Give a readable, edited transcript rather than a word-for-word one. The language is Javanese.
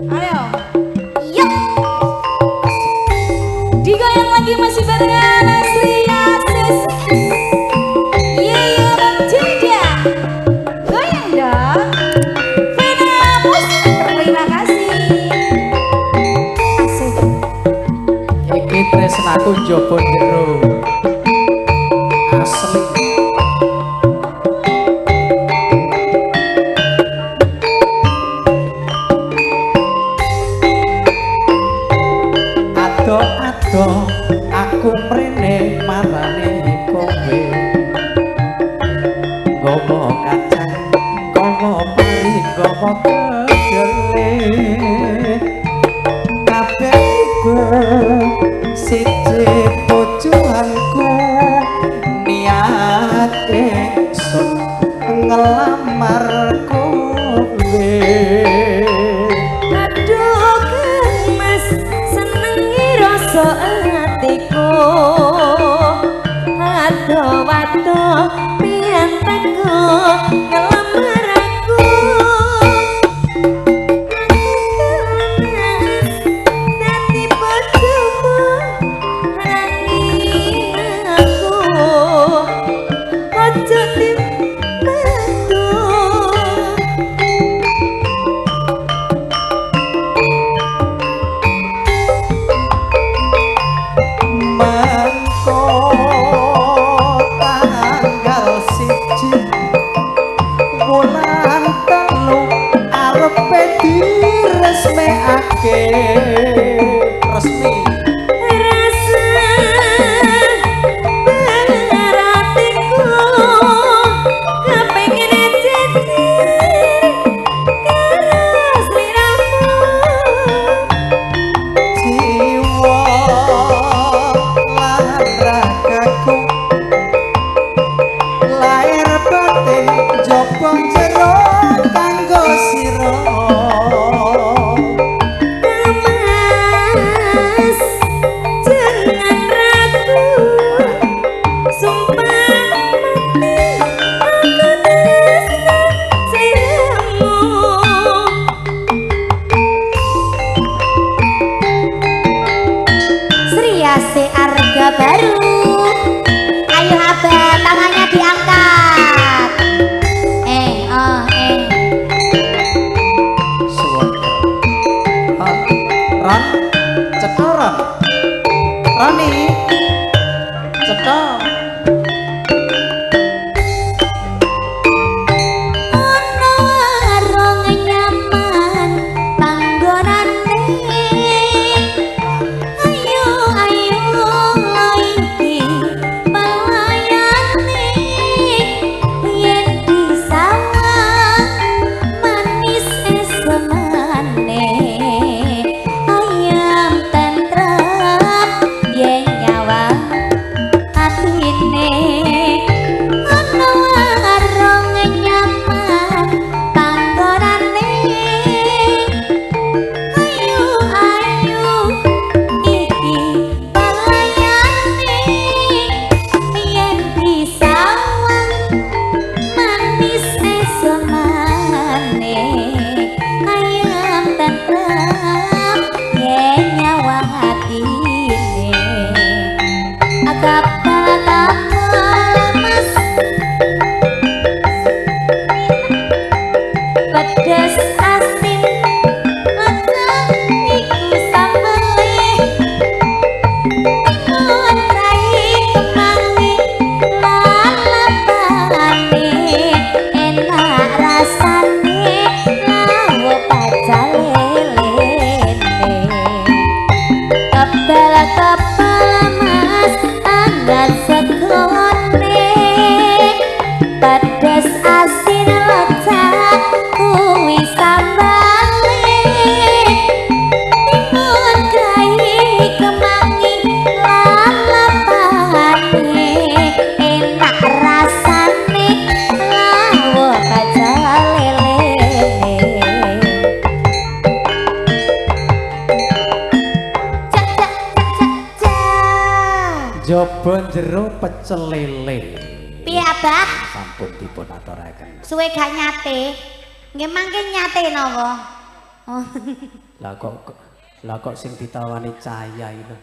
Ayo. Yuk. Digoyang lagi masih barengan Asria CCS. Ye Bang Juda. Goyang dong. Vena Musik, terima kasih. Asik. Iki tresnaku njaba jero. Asli. Ado-ado aku mrene marani kowe. Nggawa kacang, nggawa pari, nggawa kedele. Kabeh iku siji tujuanku, niat ingsun ngelamar kowe. Aduh Kang Mas, senengi rasa atiku. Adoh-adoh pian teko ngelamar aku. Aku Mas, dadi bojomu nanging aku ojo dibantu. Mengko tanggal 1 wulan 3 arepe diresmekake resmi. Rasa beratiku kepengin jejer karo sliramu. Jiwa lan ragaku lahir batin njaba jero kanggo sira. Mas, jangan ragu, sumpah mati aku tresna sliramu. Sri Asih Arga Baru. Ayo Abah, tangannya diangkat. Oh, eh. Suwun. Ron, cetha Ron. Roni, cetha. Ono warung nyaman panggonane. Ayo ayo iki pelayane. Yen disawang manis esemane. Ayam tentrem yen nyawang atine. Ono warung nyaman panggonane. Ayo ayo iki pelayane. Yen disawang manis esemane. Ayam tentrem yen nyawang atine. Kapal-kapal mas, pedes asin lecek iku sambele. Timun rai kemangi lalapane. Enak rasane lawuh pecel lelene. Kepal-kepal mas anget segone. Pedes asin lecek kuwi sambale. Timun kai kemangi lalapane. Enak rasane lawuh pecel lelene. Cak cak cak cak cak. Njaba jero pecel lele. Piye Abah? Sampun dipun aturaken. Suwe gak nyate. Nggih mangke nyate napa? Oh. Lah kok sing ditawani caya itu.